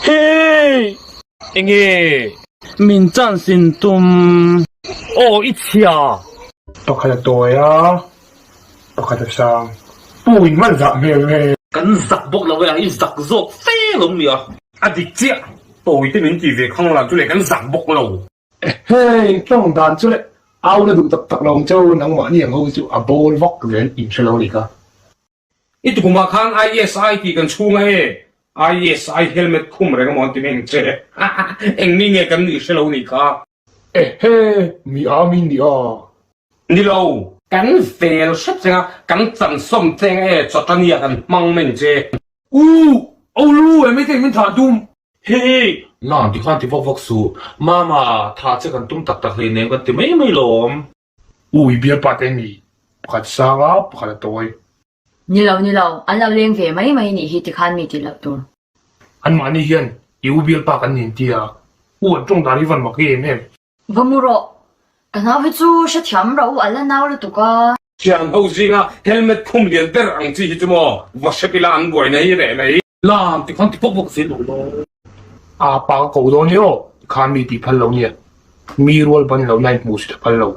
Hey! Enge? Min chance in tum. Aw i chhia! Pakhat a tawi a, pakhat a sang. Pu in man zah hmel nge? Kan zak bawk lo e a, i zak zawk fe lo nia. A dik chiah, tawi te min ti ve khang lan chu le kan zak bawk lo. Hei tawng dan chu leh au na duh tak tak lo ang cheu nangmahni ang ho chu a bawl vak zel in hre lo ni kha. I tukumah khan ISI tih kan chhung a e, ISI helmet khum reng amaw an ti mai ang che. Eng mi nge kan nih hre lo ni kha. Ehe, mi a mi ni a. Ni lo. Kan vel hrep cheng a, kan chansawm cheng e, chawtania kan hmang mai ang che. U, Olu, em i min thah tum? Hei! Na, ti khan ti vak vak suh. Mama, thah che kan tum tak tak hleinem kan ti mai mai lawm. U, i bialpa te ni. Pakhat sang a, pakhat a tawi. Ni lo, ni lo. An lo leng ve mai mai nih hi ti khan mi tih loh tur. Anmahni hian i u bialpa kan nin ti a. U, an tawng dan hi van mak em em. Va mu rawh. Ka nau hi chu hrethiam rawh u, a la nau lutuk a. Thian ho zinga helmet khum lian ber ang chi hi chu maw va hrep ila an buaina hi reh mai. Lam ti khan ti bawk bawk zel lo law. A pa ka ko dawn ni aw ti khan mi tih phal lo nia. Mi rual ban lo na in hmuh si ta phal lo.